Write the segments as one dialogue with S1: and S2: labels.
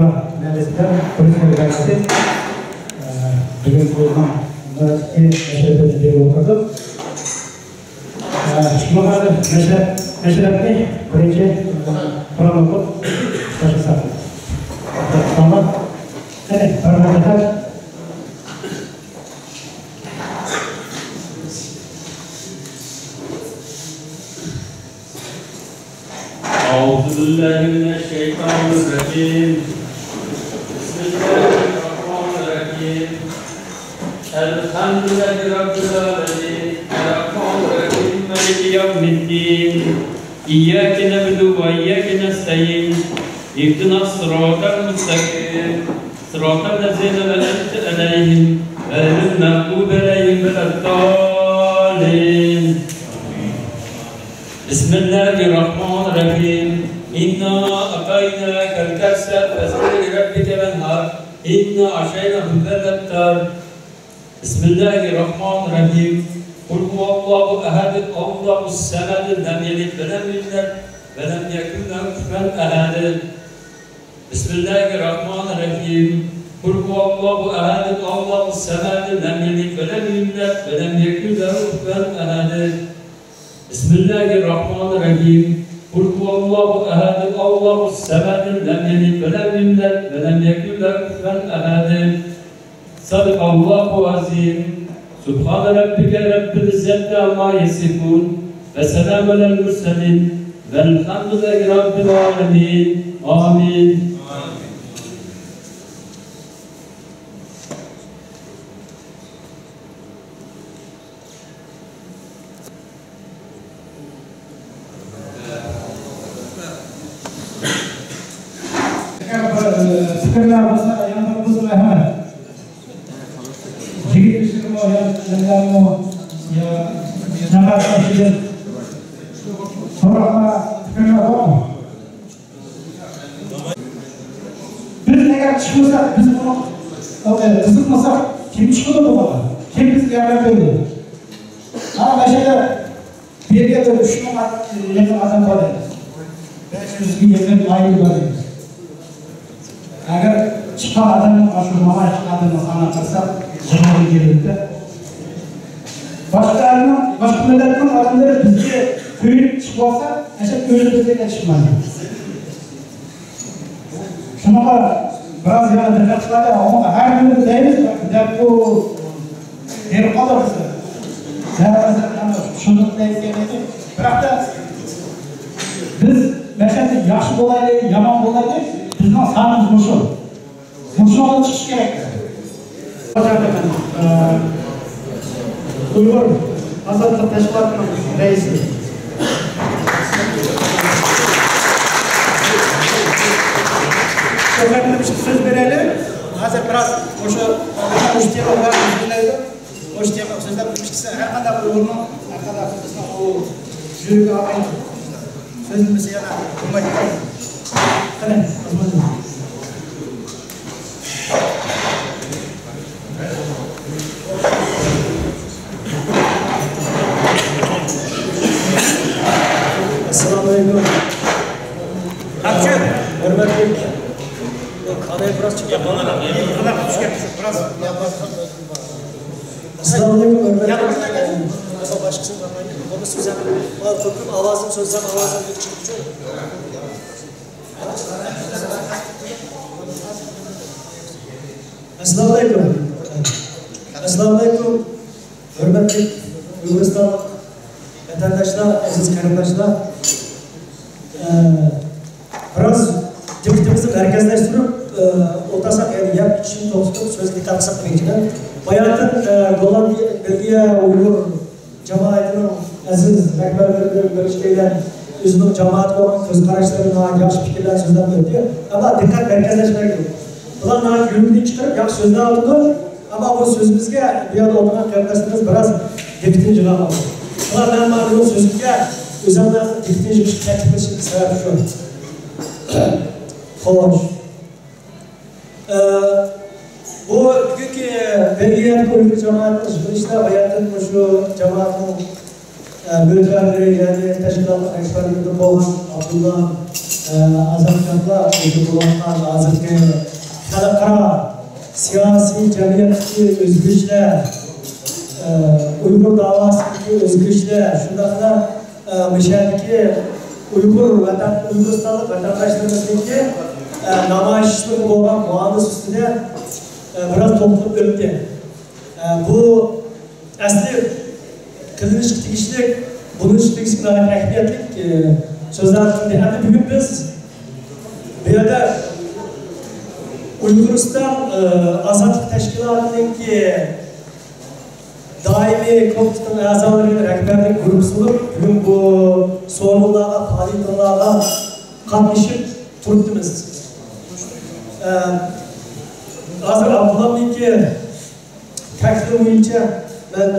S1: Meclisinde polis bölgesi bugün buyurgan meşrepini berip oturduk. Şunuqadı meşrepni birinci Kur'an okup başlasak. Tamam. Evet, parmaklar.
S2: أعوذ بالله من الشيطان الرجيم. بسم الله الرحمن الرحيم. الحمد لله رب العالمين الرحمن الرحيم مالك يوم الدين. إياك نعبد وإياك نستعين. اهدنا الصراط المستقيم صراط الذين أنعمت عليهم غير المغضوب عليهم ولا الضالين. بسم الله الرحمن الرحيم. إنا أعطيناك الكوثر فصل لربك وانحر إن شانئك هو الأبتر. بسم الله الرحمن الرحيم. قل هو الله أحد الله الصمد لم يلد ولم يولد ولم يكن له كفوا أحد. بسم الله الرحمن الرحيم. قل هو الله أحد الله الصمد لم يلد ولم يولد ولم يكن له كفوا أحد. بسم الله الرحمن الرحيم. قل هو الله أحد الله الصمد لم يلد ولم يولد ولم يكن له كفوا أحد. صدق الله العظيم. سبحان ربك رب العزة عما يصفون وسلام على المرسلين والحمد لله رب العالمين. آمين.
S1: Fikirler bolsa, yanlar bolsa rahmat. Jigit kishimi yo nimalarmi yo jamoat so'roqlar, fikrlar bormi? Biz agar chiqmasak, biz buni qiziqmasak, kim chiqadi bunaqa? Kim bizga yordam beradi? Ha, mana shu yerda bu yerga bir 3000 yaqin odam bor edi. 500 ga yaqin oila bor edi. Agar chiqqan odamni shu mamay chiqqan odamni sanab qilsak, jig'ig'i keladi. Boshqalarni, boshqa millatning odamlari bizga kuyib chiqib olsa, ana o'zi bizga chiqmaydi. Shunaqa biroz yana diqqat qiladi, ammo har kuni deymiz, deb bu berib qoldi bizga. Shuni deyotgan edi. Biroqda biz masalan yaxshi bo'laylik, yomon bo'laylik, bizning sonimiz mushu. Mushuni chiqish kerak. Uyg'ur Ozodlik tashkilotining raisi. So'z beraylik. Hozir biroz o'sha tema bor so'zlaydi. O'sha tema so'zlab chiqsa, har qanday Uyg'urning, har qanday bizning u yuragi olmaydi. So'zlamasa yana bo'lmaydi. Qiling, xizmatim.
S3: Assalomu alaykum. Hurmatli kanal biraz çıkıyor. Assalomu alaykum. Hurmatli. Mesela başkasının onu sözem, toplum avazım sözlem avazım çıkıyor. Assalomu alaykum. Assalomu alaykum. Hurmatli Uyg'uristonlik vatandaşlar, aziz qarindoshlar. Biraz diqqətimizi mərkəzləşdirib o'tasak, yani yap içini to'xtatib so'zga qatnashsak demoqchiman. Bayatın Gollandiya, Belgiya Uyg'ur jamoatining aziz rahbarlari bilan birishgan o'zining jamoatga bo'lgan ko'z qarashlarini, yaxshi fikrlar so'zlab o'tdi. Ammo diqqat markazlashmak kerak. Bular yo'lini chiqarib yaxshi so'zlar oldi. Ammo bu so'zimizga bu yerda o'tirgan qarindoshlarimiz biroz diqqatini yig'a olmadi. Bular men bu so'zimga o'zimni diqqatini yig'ishga ta'kidlashim sabab shu. Xo'sh. Bu bugünkü Belgiyadagi Uyg'ur jamoatining yig'ilishida bayatın shu jamoatning mo'tabarlari, ya'ni tashkilot rahbarlaridan bo'lgan Abdullah Azatlıqla bo'layotgan hozirgi xalqaro siyosiy jamiyatdagi o'zgarishlar, Uyg'ur davosidagi o'zgarishlar, shundaqla mishadagi Uyg'ur vatan Uyg'uristonlik vatandoshlarimizniki namoyishlar bo'lgan muammosi ustida biroz to'xtalib o'tdi. Bu asli qilinishga tegishli, bo'lishga tegishli ahamiyatli so'zlar qildi. Endi bugun biz bu yerda Uyg'uriston Ozodlik tashkilotiningki daimiy komitetining a'zolari rahbarlik guruhi bo'lib, bugun bu so'rovlarga, faoliyatlarga qatnashib turibmiz. Hozir Abdullohninki taklif bo'yicha men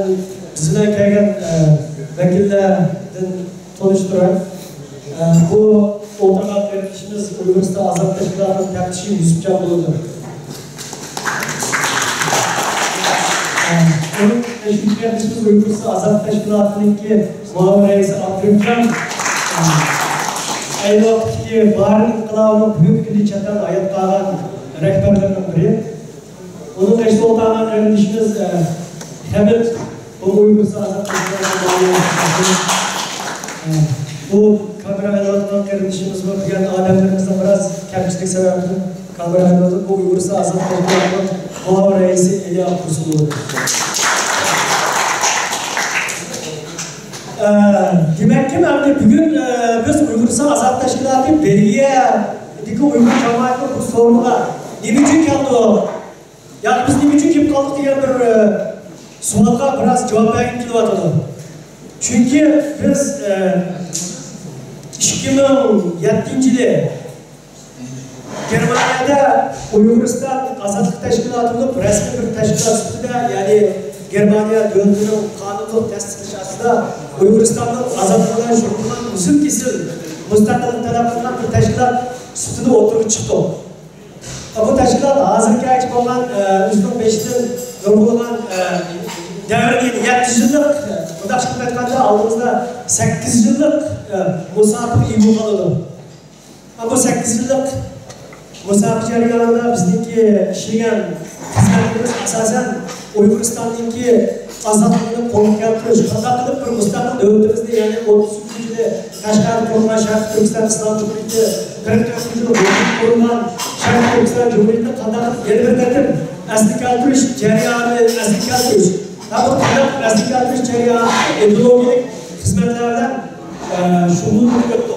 S3: biz bilan kelgan vakillardan tanishtiray. Bu o'tirgan qarindoshimiz Uyg'uriston Ozodlik tashkilotining taftishi Yusufjon bo'ladi. Onun qarindoshimiz Uyg'uriston Ozodlik tashkilotiningki muavin raisi Abdurimjon. Ayni vaqtdagi Bahar inqilobining bugungi kunda chatdan hayot qolgan rahbarlarining biri. Onun qarindoshi o'tirgan qarindoshimiz Hamid, bu Uyg'uriston Ozodlik tashkilotining bu kamera aylanadigan qarindoshimiz bu degan odamlarimizdan biroz kamchilik sababli kamera aylanadi. Bu Uyg'uriston Ozodlik tashkilotining muavin raisi Ilya Tursun. Demakki, bugun biz Uyg'uriston Ozodlik tashkiloti Belgiyadagi Uyg'ur jamoati bu so'rovga nima uchun keldi? Ya'ni biz nima uchun kelib qoldik degan bir savolga biroz javob bergim kelyotdi. Chunki biz 2007 yili Germaniyada Uyg'uriston Ozodlik tashkiloti bo'lib rasmiy bir tashkilot sifatida, ya'ni Germaniya davlatining qonunli tasdiqlashi asosida Uyg'uristonning ozodlik bilan shug'ullangan uzil kesil mustaqillik talab qilgan bir tashkilot sifatida o'tirib chiqdi. Bu tashkilot hozirgacha bo'lgan o'zining beshidan nurg'ulg'an davrni 7 yillik, bundaq chiqib aytganda oldimizda 8 yillik musobaqa e'lon qildi. Bu 8 yillik musobaqa jarayonida bizniki ishlagan xizmatimiz asosan Uyg'uristonningki ozodligini qo'lga keltirish, qanday qilib bir mustaqil davlatimizni, ya'ni 33 yili Tashqarida qurilgan Sharqiy Turkiston Islom Jumhuriyati, 44 yili qurilgan Sharqiy Turkiston Jumhuriyatini qanday qilib yana bir qatim asliga keltirish jarayoni, asliga keltirish. Bu qanday qilib asliga keltirish jarayoni ideologik xizmatlar bilan shug'ullanib o'tdi.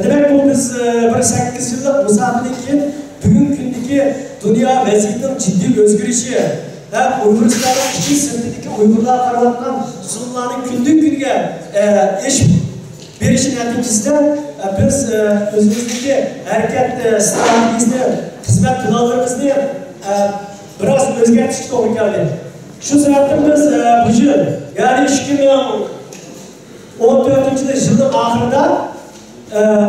S3: Demak, bu biz bir 8 yillik musobadan keyin bugungi kundagi dunyo vaziyatining jiddiy o'zgarishi va Uyg'uristonning ichki sirtidagi Uyg'urlar qarayotgan zulmlarning kundan kunga eshib berishi natijasida biz o'zimizniki harakat strategiyamizni, xizmat planlarimizni biroz o'zgartirishga to'g'ri keldi. Shu sababdan biz bu yil, ya'ni 2014 yilning oxirida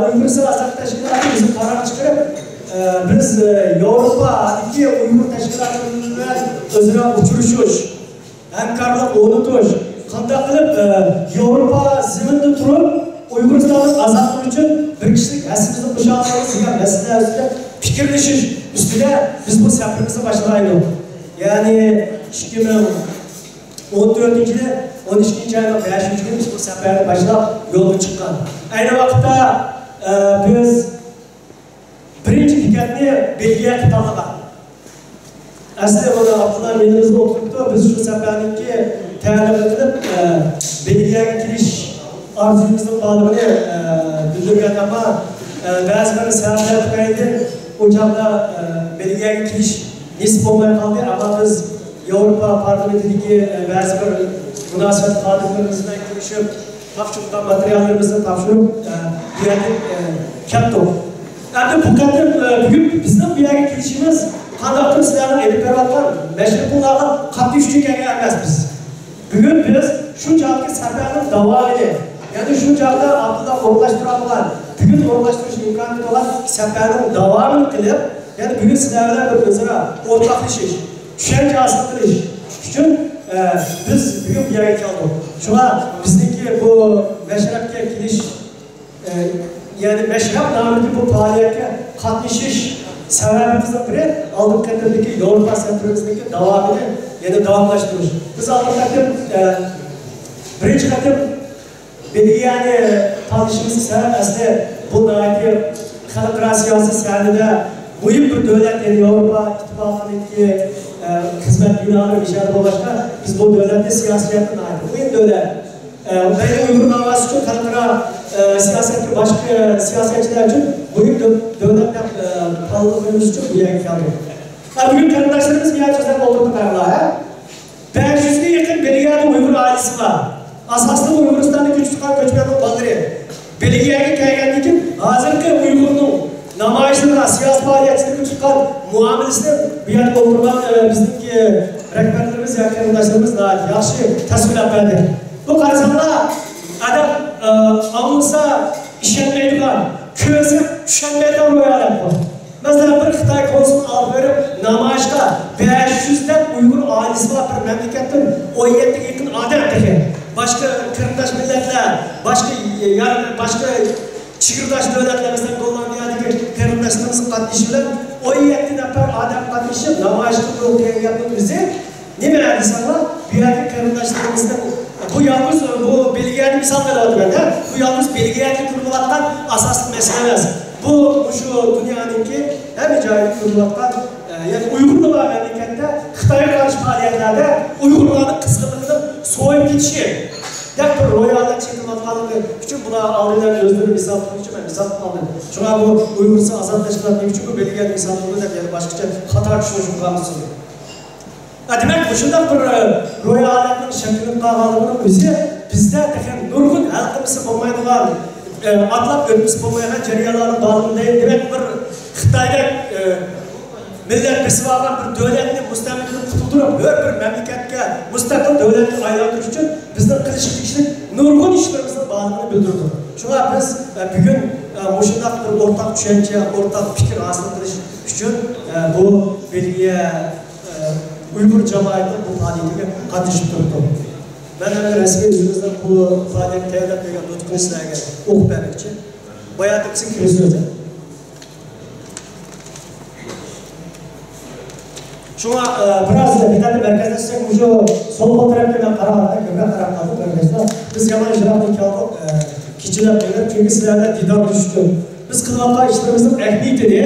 S3: Uyg'uriston Ozodlik tashkiloti o'zi qaror chiqarib, biz Yevropadagi Uyg'ur tashkiloti bilan o'zaro uchrashish, hamkorlik o'rnatish, qanday qilib Yevropa zaminida turib Uyg'uristonning ozodligi uchun bir kishilik hassamizni qo'sha olamiz degan masala ustida fikrlashish ustida biz bu safarimizni boshlaymiz. Ya'ni 2014 yili 12 oyning 5 kuni biz bu safarni boshlab yo'lga chiqqan. Ayni vaqtda biz birinchi piketni Belgiyaga tanlagan. Aslida buni Abdullah menimizda o'tiribdi. Biz shu safarniki ta'lim qilib Belgiyaga kirish orzumizning borligini bildirgan, ammo ba'zi bir sabablar tufayli o chog'da Belgiyaga kirish nasib bo'lmay qoldi. Ammo biz Yevropa parlamentidagi ba'zi bir munosabat xodimlarimiz bilan ko'rishib, topshirgan materiallarimizni topshirib, bu yerga keldik. Endi bu qatim bugun bizning bu yerga kelishimiz qandaydir sizlarning elib berayotgan mashg'ulotlarga qatnashish uchun kelgan emas biz. Bugun biz shu chog'dagi safarning davomini, ya'ni shu chog'da Abdulloh o'rinlashtiradigan, bugun o'rinlashtirish imkoniyati bo'lgan safarning davomini qilib, ya'ni bugun sizlar bilan bir o'zaro o'rtoqlashish, tushuncha hosil qilish uchun biz bugun bu yerga keldik. Shunga bizniki bu mashrabga kelish Yani meşrep namındaki bu faaliyete qatnashish sebebimizden biri aldık qatındaki Avrupa sentrimizdeki devamını yani devamlaştırış. Biz aldık qatım birinci qatım Belgiyani tanışımızın sebep asli bu dair xalqaro siyosiy sahnada mühim bir devlet yani Avrupa İttifakı'ndaki hizmet binaları bir şeyler başka biz bu devlette siyasiyetin ait. Mühim devlet. Mayli Uygur davası için xalqaro siyasetçi başka siyasetçiler için mühim devletler tanıdığımız için bu yerge geldik. Bugün kardeşlerimiz bir yer oturdu kararlar. 500'ge yakın Belgiyada Uygur ailesi var. Asaslı Uyguristan'da güç tutan göçmenlik balaları. Belgiyaga kelgandan keyin hozirgi Uyg'urning namoyishlarida siyosiy faoliyatida kuch tutgan muomalasini bu yerda o'tirgan bizniki rahbarlarimiz yoki qarindoshlarimiz yaxshi tasvirlab berdi. Bu qarasanglar odam anglasa ishonmaydigan, ko'zi tushunmaydigan ro'yxat bu. Masalan, bir Xitoy konsulini olib berib namoyishga 500dan Uyg'ur oilasi bor bir mamlakatdan 17 ga yaqin odam degan. Başka qarindosh millatlar, başka chigirdosh davlatlar, masalan Gollandiyadagi qarindoshlarimiz qatnashishi bilan 17 nafar odam qatnashib namoyish qildi degan gapning o'zi nima desanglar, bu yerda qarindoshlarimizning bu yalnız bu Belgiyani misol qilyapman, bu yalnız Belgiyada ko'rilayotgan asosli masala emas. Bu shu dunyoninki hamma joyda ko'rilayotgan, ya'ni Uyg'urlar mamlakatda Xitoyga qarshi faoliyatlarda Uyg'urlarning qizg'inligini so'yib ketishi deb bir ro'yxatdan chekilayotganligi uchun bular oldindan o'zlari misol qilish uchun men misol qildim. Shunga bu Uyg'ursa azod tashkiloti uchun bu Belgiyani misol qildi deb yana boshqacha xato tushunish mumkin. Demak, shunday bir ro'yxatning shakllanib qolganligining o'zi bizda nurg'un hal qilmasa bo'lmaydigan, atlab o'tmasa bo'lmaydigan jarayonlarning borligini, demak bir Xitoyda millat besib olgan bir davlatni mustamlakadan qutuldirib, har bir mamlakatga mustaqil davlatga aylantirish uchun bizning qilish tegishli nurg'un ishlarimizning borligini bildirdi. Shunga biz bugun shunday bir o'rtaq tushuncha, o'rtaq fikr hosil qilish uchun bu Belgiya Uygur jamoatining bu faoliyatiga qatnashib turibdi. Men endi rasmiy o'zimizdan bu faoliyat tayyorlab bergan nutqni sizlarga o'qib bermoqchi. Boyagi qism kirish. Shunga biroz diqqatni markazlashsak, o'sha sol tarafga men qaraganda ko'proq qarab qoldim qarindoshlar. Biz yomon ijroqni keldik, kechalab keldik, chunki sizlardan diydor qilish uchun. Biz qilayotgan ishlarimizning ahamiyatini,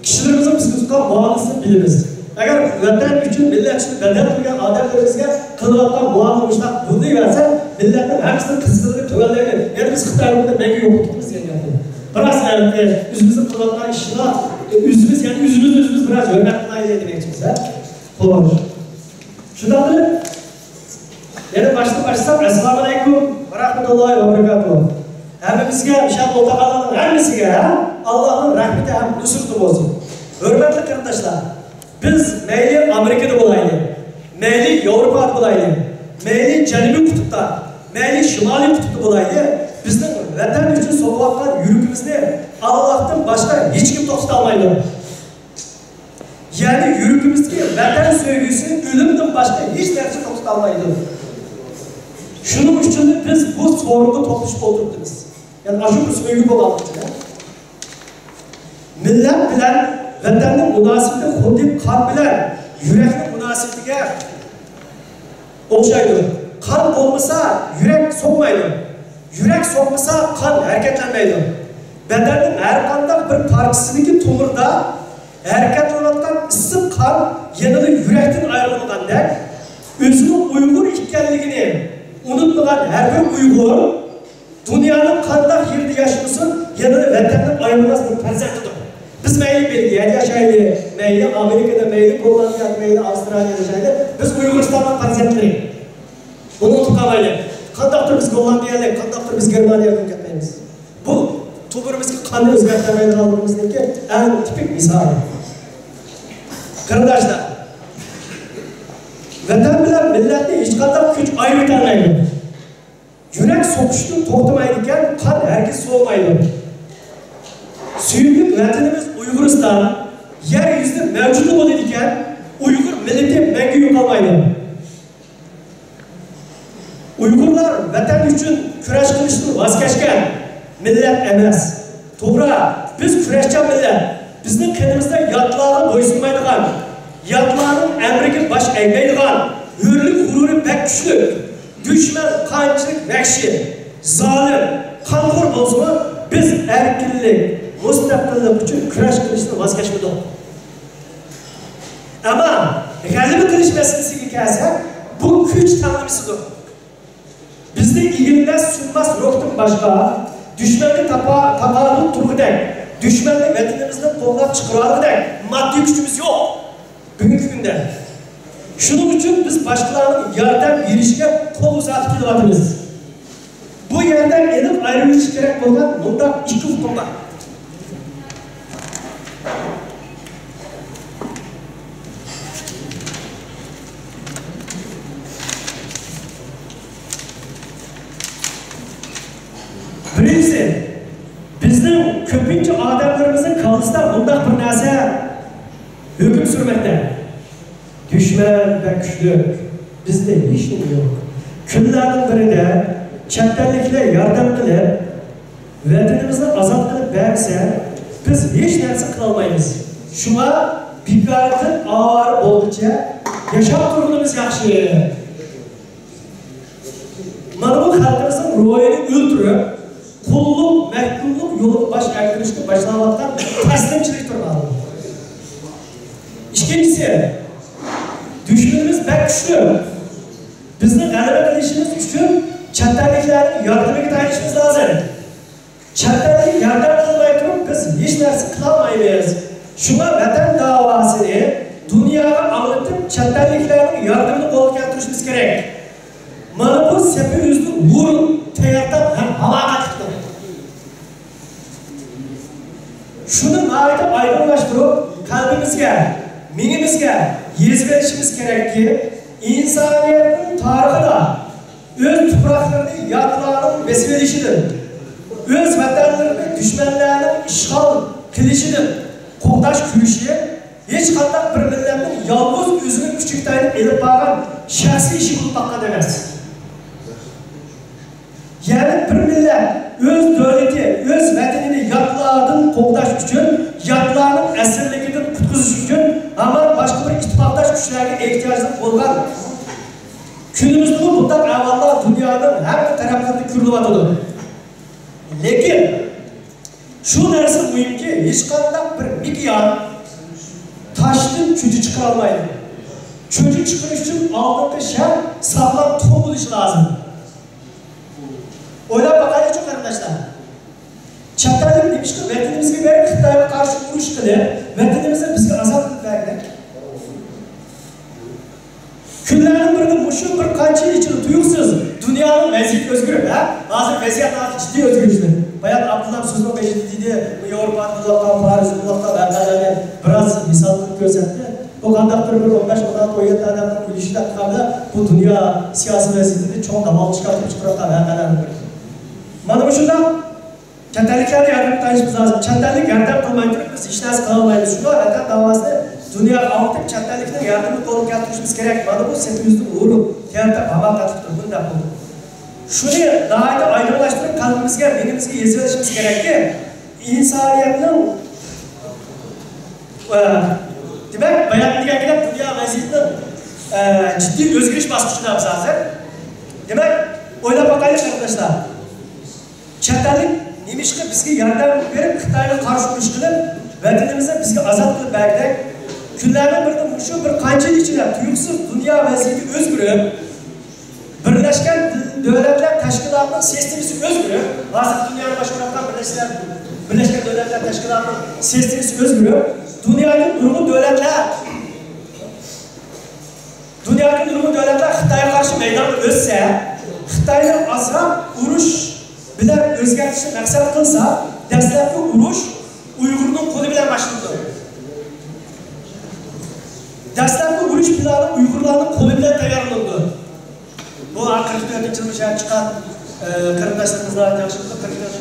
S3: kishilarimizning bizga tutgan muomalasini bilamiz. Agar vatan uchun, millat uchun badal qilgan odamlarimizga qilayotgan muomala shunaqa bo'laversa, millatning hammasini qizg'inligi tuvallaydi. Ya'ni biz Xitoyda mangu yo'q ketamiz degan gap. Biroz o'zimizni qilayotgan ishlar, o'zimiz, ya'ni o'zimizni o'zimiz biroz hurmat qilaylik demoqchimiz, ha? Xo'sh. Shundan qilib, yana boshdan boshlab, assalomu alaykum va rahmatullohi va barakatuh. Hammamizga, inshaalloh o'taqalarning hammasiga Allohning rahmati ham nusrati bo'lsin. Hurmatli qarindoshlar, biz mayli Amerikada bo'laylik, mayli Yevropada bo'laylik, mayli Janubiy qutbda, mayli Shimoliy qutbda bo'laylik, bizning vatan uchun so'qayotgan yuragimizni Allohdan boshqa hech kim to'xtata olmaydi. Ya'ni yuragimizdagi vatan sevgisi o'limdan boshqa hech narsa to'xtata olmaydi. Shuning uchun biz bu so'rovga to'plashib o'tiribmiz. Ya'ni shu bir sevgi bo'ladi. Millat bilan vatanning munosabati xuddi qon bilan yurakning munosabatiga o'xshaydi. Qon bo'lmasa yurak so'qmaydi. Yurak so'qmasa qon harakatlanmaydi. Badanning har qanday bir parchasidagi tomirda harakatlanayotgan issiq qon yanada yurakdan ayrilgandek, o'zining Uyg'ur ekanligini unutmagan har bir Uyg'ur dunyoning qanday yerida yashamasin, yanada vatandan ayrilmas bir farzandidir. Biz mayli Belgiyada yashaylik, mayli Amerikada, mayli Gollandiyada, mayli Avstraliyada yashaylik, biz Uyg'uristonning farzandlari. Buni unutib qolmaylik. Qandaqdir biz Gollandiyalik, qandaqdir biz Germaniyaga ketmaymiz. Bu tuburimizga qonni o'zgartirmaydiganligimizniki eng tipik misoli. Qarindoshlar, vatan bilan millatni hech qanday kuch ayirolmaydi. Yurak so'qishdan to'xtamaydi ekan, qon hargiz so'lmaydi. Suyumli vatanimiz Uyg'uriston yer yuzida mavjud bo'ladi ekan, Uyg'ur millati mangu yo'qolmaydi. Uyg'urlar vatan uchun kurash qilishdan voz kechgan millat emas. To'g'ri, biz kurashchan millat. Bizning qonimizda yotlarga bo'ysunmaydigan, yotlarning amriga bosh egmaydigan, hurlik g'ururi bak kuchli. Dushman qanchalik vahshiy, zolim, qonxo'r bo'lsa, biz erkinlik, mustaqillik uchun kurash qilishdan voz kechmadik. Ammo g'alaba qilish masalasiga kelsak, bu kuch tanlamasidir. Bizni egilmas, sunmas ruhdan boshqa dushmanga taqobil turg'idek, dushmanni vatanimizni qo'g'lab chiqaradigan moddiy kuchimiz yo'q bugungi kunda. Shuning uchun biz boshqalarning yordam berishiga qo'l uzatib kelyapmiz. Bu yerdan aniq ayrilish kerak bo'lgan bundan ikki hukm bor. Birincisi, bizning ko'pincha odamlarimizning kallasida bundaq bir narsa hukm surmoqda. Dushman va kuchli, bizda hech nima yo'q. Kunlarning birida chetdanliklar yordam qilib, vatanimizni ozod qilib bersa, biz hech narsa qila olmaymiz. Shunga bekordan ovora bo'lguncha yashab turganimiz yaxshi. Mana bu xalqimizning ruhini o'ldirib, qulluq, mahkumlik yo'liga bosh egdirishga boshlayotgan taslimchilik turadi. Ikkinchisi, dushmanimiz bak kuchli. Bizni g'alaba qilishimiz uchun chetdanliklarning yordamiga tayanishimiz lozim. Chetdanlik yordam qilmay turib biz hech narsa qila olmaymiz. Shunga vatan davosini dunyoga anglatib, chetdanliklarning yordamini qo'lga keltirishimiz kerak. Mana bu sepi o'zni vurib, tayyorlab ham hamoqatlikdir. Shuni nihoyatda oydinlashtirib, qalbimizga, mingimizga yezib berishimiz kerakki, insoniyatning tarixida o'z tuproqlarini yotlarning besib olishidir, o'z vatanlarini dushmanlarning ishg'ol qilishidir qo'g'dash kurashi hech qanday bir millatning yolg'iz o'zining kuchiga tayanib elib borgan shaxsiy ishi bo'lib qolgan emas. Ya'ni bir millat o'z davlati, o'z vatanini yotlardan qo'g'dash uchun, yotlarning asirligidan qutqizish uchun hamon boshqa bir ittifoqdosh kuchlarga ehtiyojli bo'lgan. Kunimizda bunday ahvollar dunyoning hamma taraflarida ko'rilyotadi. Lekin shu narsa muhimki, hech qanday bir miqyon toshdan cho'ji chiqara olmaydi. Cho'ji chiqarish uchun oldingi shart sog'lom tuxum bo'lishi lozim. O'ylab boqaylikchi qarindoshlar. Chetdanlik nemishqa vatanimizga berib Xitoyga qarshi urush qilib, vatanimizni bizga ozod qilib berdi. Kunlarning birida shu bir qancha yil ichida tuyuqsiz dunyoning vaziyati o'zgarib, ha? Hozir vaziyat jiddiy o'zgarishdi. Bayat Abdullah so'zini beshida dedi, bu Yevropada bo'layotgan, Parijda bo'layotgan voqealarni biroz misol qilib ko'rsatdi. Bu qandaydir bir 15, 16, 17 odamning o'lishidan qoldi. Bu dunyo siyosiy vaziyatida cho'ng davom chiqarib chiqarayotgan voqealarning biri. Mana shundan chetdanliklarga yordam qilishimiz lozim. Chetdanlik yordam qilmay turib biz hech narsa qila olmaymiz. Shunga vatan davosini dunyoga anglatib, chetdanlikning yordamini qo'lga keltirishimiz kerak. Mana bu sepimizning o'rni, terda hamoqatlikdir. Bunday bo'ldi. Shuni nihoyatda oydinlashtirib, qalbimizga, mingimizga yezib olishimiz kerakki, insoniyatning demak, bayon degandek dunyo vaziyatining jiddiy o'zgarish bosqichidamiz hozir. Demak, o'ylab boqaylik qarindoshlar. Chetdanlik nemishqa bizga yordam berib, Xitoyga qarshi urush qilib, vatanimizni bizga ozod qilib berdi. Kunlarning birida shu bir qancha yil ichida tuyuqsiz dunyo vaziyati o'zgarib, Birleşken Devletler Teşkilatı'nın sistemisi o'zgarib, hozir dunyoni boshqarayotgan Birleşken Devletler Teşkilatı'nın sistemisi o'zgarib, dunyodagi nurg'un davlatlar Xitoyga qarshi maydonda o'tsa, Xitoyni ozroq urush bilan o'zgartishni maqsad qilsa, dastlabki urush Uyg'urning qo'li bilan boshlandi. Dastlabki urush plani Uyg'urlarning qo'li bilan tayyorlandi. Bu 44 yilda chiqqan qarindoshlarimiz yaxshi 44 yil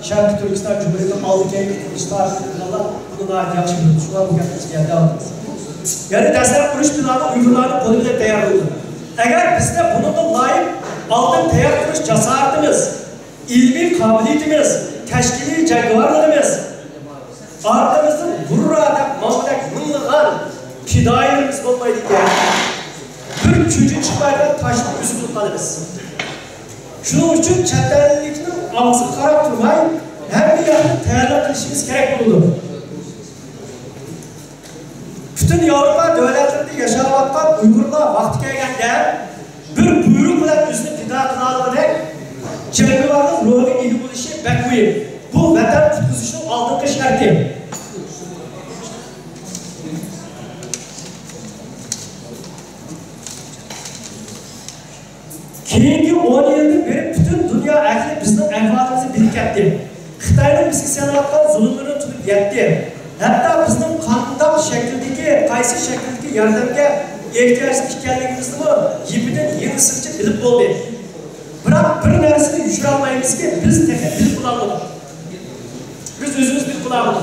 S3: Sharqiy Turkiston Cumhuriyeti oldi keyingi qurilish tarixini buni yaxshi biladi. Shular bu gapni davom etamiz. Ya'ni dastlab urush plani Uyg'urlarning qo'li bilan tayyorlandi. Agar bizda bunga loyiq oldin tayyor qilish jasoratimiz, ilmiy qobiliyatimiz, teşkili cengavarlığımız, arkamızdan vurra deb mağdek mınlığan fidairimiz olmaydı ki, bir kücü çıkmaydan taşını üzüp tutmalıyız. Şunun için çetelliknin ağzı qarab durmay, hem bir yanı tayyorlab qilishimiz kerak bo'ldi. Bütün Avrupa devletlerinde yaşayotgan Uyg'urlar vaqti kelganda bir buyruq bilan o'zini fido qila cengavarlik ruhiga ega bo'lishi bek muhim. Bu vatan qutqizishning oldingi sharti. Keyingi 10 yildan beri bütün dünya ahli bizning ahvolimizni bilib ketdi. Xitoyning bizga selayotgan zulmini tutib yetdi. Hatta bizning qandaq shakldagi, qaysi shakldagi yordamga ehtiyojli ekanligimizni yipidan yengisicha bilib bo'ldi. Biroq bir narsani yushirolmaymizki, biz bilib qolamiz. Biz o'zimiz bilib qolamiz.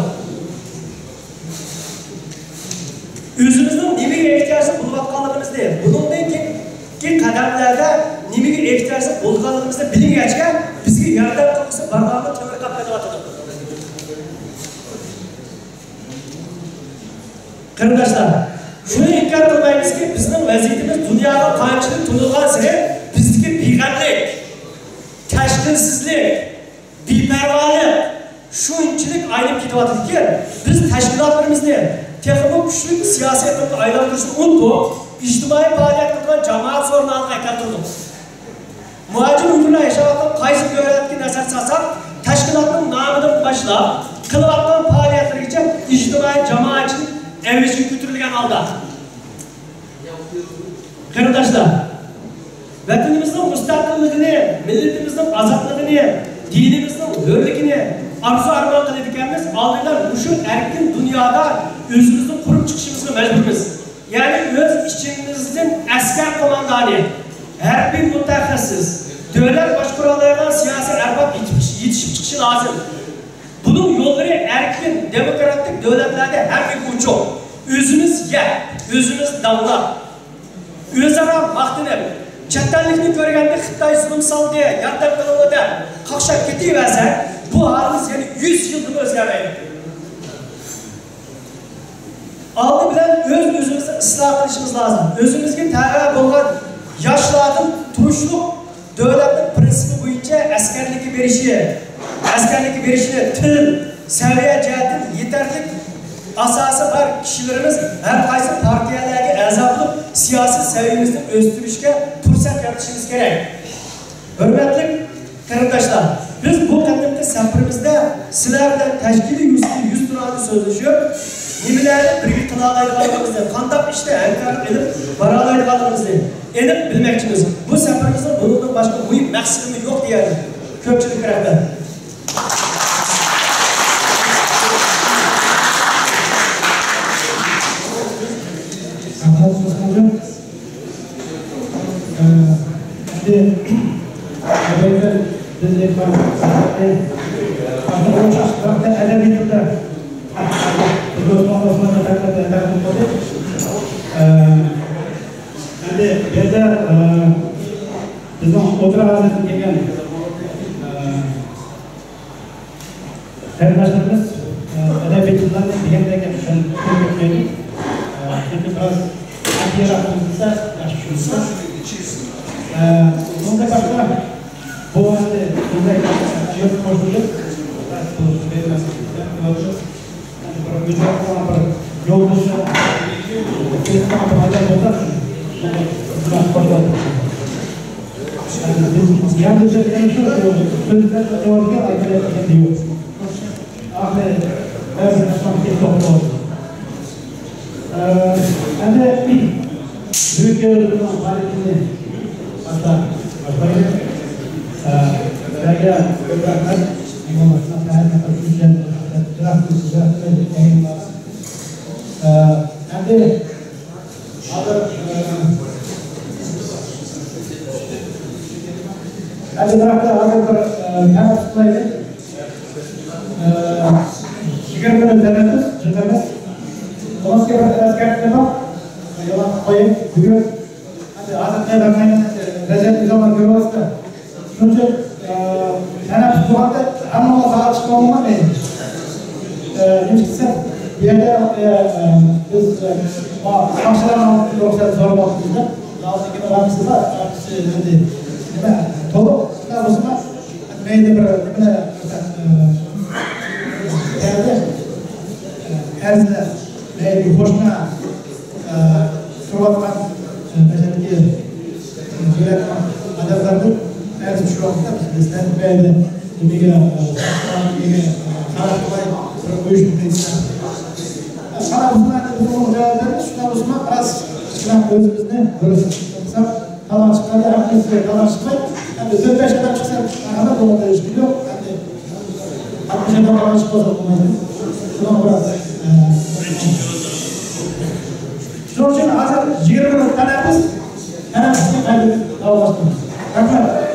S3: O'zimizning nimaga ehtiyojli bo'layotganligimizni, bundan keyingi qadamlarda nimaga ehtiyojli bo'lganligimizni bilgachga bizga yordam qilsa barg'amni temirqab ketyapti. Qarindoshlar, shuni inkor qilmaymizki, bizning vaziyatimiz dunyoga qanchalik tunilgan sari bizniki beg'amlik, tashkilsizlik, beparvolik shunchalik aylanib ketyaptiki, biz tashkilotlarimizni texnik kuchli siyosiy iqlimga aylantirishni unutib, ijtimoiy faoliyat qilgan jamoat so'rnaliga aylantirdik. Muhojir Uyg'urlar yashayotgan qaysi davlatga nazar solsak, tashkilotning nomidan boshlab qilayotgan faoliyatlarigacha ijtimoiy jamoatchilik avjiga ko'tarilgan holda. Qarindoshlar, vatanimizning mustaqilligini, millatimizning ozodligini, dinimizning hurligini orzu armon qiladi ekanmiz, oldindan shu erkin dunyoda o'zimizni qurib chiqishimizga majburmiz. Ya'ni o'z ichimizdan askar qo'mondoni, harbiy mutaxassis, davlat boshqaradigan siyosiy arbob yetishib chiqishi lozim. Bunun yo'llari erkin, demokratik davlatlarda hammaga ochiq. O'zimiz yeb, o'zimiz davlat, o'zaro maqtanib, chetdanlikni ko'rganda Xitoy zulm soldi, yordam qilinglar deb qaqshab ketaversak, bu holimiz yana 100 yildan o'zgarmaydi. Oldi bilan o'z-o'zimizni isloh qilishimiz lozim. O'zimizga tava bo'lgan yoshlarning turishliq davlatning prinsipi bo'yicha askarlikka berishi, askarlikka berishini til, saviya jihatdan yetarli asosi bor kishilarimiz har qaysi partiyalarga a'zo bo'lib, siyosiy saviyamizni o'stirishga fursat yaratishimiz kerak. Hurmatli qarindoshlar, biz bu qatimqi safarimizda sizlar bilan tashkiliy yuz turadi so'zlashib, nimalarni birga qila oladiganligimizni, qanday ishda hamkorlik qilib bora oladiganligimizni aniq bilmoqchimiz. Bu safarimizning bundan boshqa muhim maqsadimiz yo'q deyarli. Ko'pchilik rahmat.
S1: Qarindoshlarimiz adabiyotlarni degandagi tushunib chunki biroz aqlliroq bo'lsa yaxshi tushunsa. Bundan boshqa bu endi bunday yo'l qo'shilib, bir yo'l bo'lsa, endi buyuk faaliyatini başlayın. Sizlarga ko'p rahmat. Endi hozir hozir bir tanaffus qilaylik. 20 minut tanaffus, jiqamiz. Ondan bir eskartma yo'lab qo'ying. Bugun hozir vaziyatni zamon ko'ryapsizlar. Shuning uchun tanaffus bo'lganda hamma Hamma talab chiqolmayman men. Nima desa, bu yerda biz soqchilarni ruxsat so'ramoqchimizda. Oldingi bor, endi nima to'liq bo'lsa, mayda bir nimalar keldi. Arzlar, mayli qo'shma turayotgan masalanki yo'layotgan odamlarni arz tushyapti. Biz mayli nimaga nimaga qarab qilmay bir uyushtirdik. Qarab shundan bo'lsa, biroz kichkina o'zimizni durust qilsak, talon chiqadi, hammasi talon chiqmay, endi 4-5 odam chiqsa, hamma bo'ladi, hech kim yo'q. Endi 60 odam talon chiqib qolsa bo'lmaydi. Shundan biroz shuning uchun hozir 20 minut tanaffus, tanaffusga qaytib davom etamiz. Rahmat.